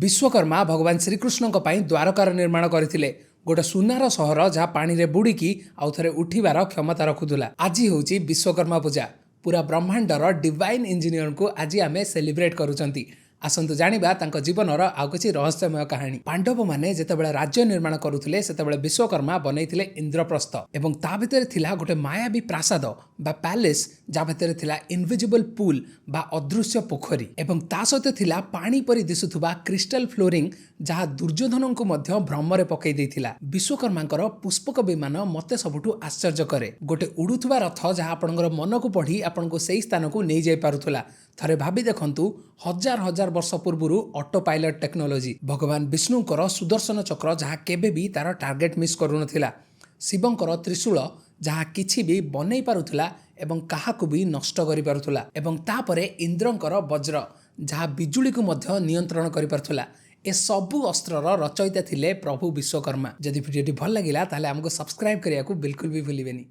ବିଶ୍ୱକର୍ମା ଭଗବାନ ଶ୍ରୀକୃଷ୍ଣଙ୍କ ପାଇଁ ଦ୍ୱାରକାର ନିର୍ମାଣ କରିଥିଲେ, ଗୋଟେ ସୁନାର ସହର ଯାହା ପାଣିରେ ବୁଡ଼ିକି ଆଉ ଥରେ ଉଠିବାର କ୍ଷମତା ରଖୁଥିଲା। ଆଜି ହେଉଛି ବିଶ୍ୱକର୍ମା ପୂଜା। ପୁରା ବ୍ରହ୍ମାଣ୍ଡର ଡିଭାଇନ୍ ଇଞ୍ଜିନିୟରଙ୍କୁ ଆଜି ଆମେ ସେଲିବ୍ରେଟ୍ କରୁଛନ୍ତି। ଆସନ୍ତୁ ଜାଣିବା ତାଙ୍କ ଜୀବନର ଆଉ କିଛି ରହସ୍ୟମୟ କାହାଣୀ। ପାଣ୍ଡବମାନେ ଯେତେବେଳେ ରାଜ୍ୟ ନିର୍ମାଣ କରୁଥିଲେ, ସେତେବେଳେ ବିଶ୍ୱକର୍ମା ବନେଇଥିଲେ ଇନ୍ଦ୍ରପ୍ରସ୍ଥ ଏବଂ ତା ଭିତରେ ଥିଲା ଗୋଟେ ମାୟାବୀ ପ୍ରାସାଦ ବା ପ୍ୟାଲେସ୍, ଯାହା ଭିତରେ ଥିଲା ଇନଭିଜିବଲ୍ ପୁଲ୍ ବା ଅଦୃଶ୍ୟ ପୋଖରୀ ଏବଂ ତା ସହିତ ଥିଲା ପାଣି ପରି ଦିଶୁଥିବା କ୍ରିଷ୍ଟାଲ ଫ୍ଲୋରିଂ, ଯାହା ଦୁର୍ଯ୍ୟୋଧନଙ୍କୁ ମଧ୍ୟ ଭ୍ରମରେ ପକାଇ ଦେଇଥିଲା। ବିଶ୍ୱକର୍ମାଙ୍କର ପୁଷ୍ପକ ବିମାନ ମତେ ସବୁଠୁ ଆଶ୍ଚର୍ଯ୍ୟ କରେ। ଗୋଟେ ଉଡୁଥିବା ରଥ, ଯାହା ଆପଣଙ୍କର ମନକୁ ପଢି ଆପଣଙ୍କୁ ସେଇ ସ୍ଥାନକୁ ନେଇଯାଇ ପାରୁଥିଲା। ଥରେ ଭାବି ଦେଖନ୍ତୁ, ହଜାର ହଜାର ବର୍ଷ ପୂର୍ବରୁ ଅଟୋ ପାଇଲଟ ଟେକ୍ନୋଲୋଜି। ଭଗବାନ ବିଷ୍ଣୁଙ୍କର ସୁଦର୍ଶନ ଚକ୍ର, ଯାହା କେବେ ବି ତାର ଟାର୍ଗେଟ ମିସ୍ କରୁନଥିଲା। ଶିବଙ୍କର ତ୍ରିଶୂଳ, ଯାହା କିଛି ବି ବନେଇ ପାରୁଥିଲା ଏବଂ କାହାକୁ ବି ନଷ୍ଟ କରିପାରୁଥିଲା। ଏବଂ ତାପରେ ଇନ୍ଦ୍ରଙ୍କର ବଜ୍ର, ଯାହା ବିଜୁଳିକୁ ମଧ୍ୟ ନିୟନ୍ତ୍ରଣ କରିପାରୁଥିଲା। ଏ ସବୁ ଅସ୍ତ୍ରର ରଚୟିତା ଥିଲେ ପ୍ରଭୁ ବିଶ୍ୱକର୍ମା। ଯଦି ଭିଡ଼ିଓଟି ଭଲ ଲାଗିଲା, ତାହେଲେ ଆମକୁ ସବସ୍କ୍ରାଇବ୍ କରିବାକୁ ବିଲକୁଲ ବି ଭୁଲିବେନି।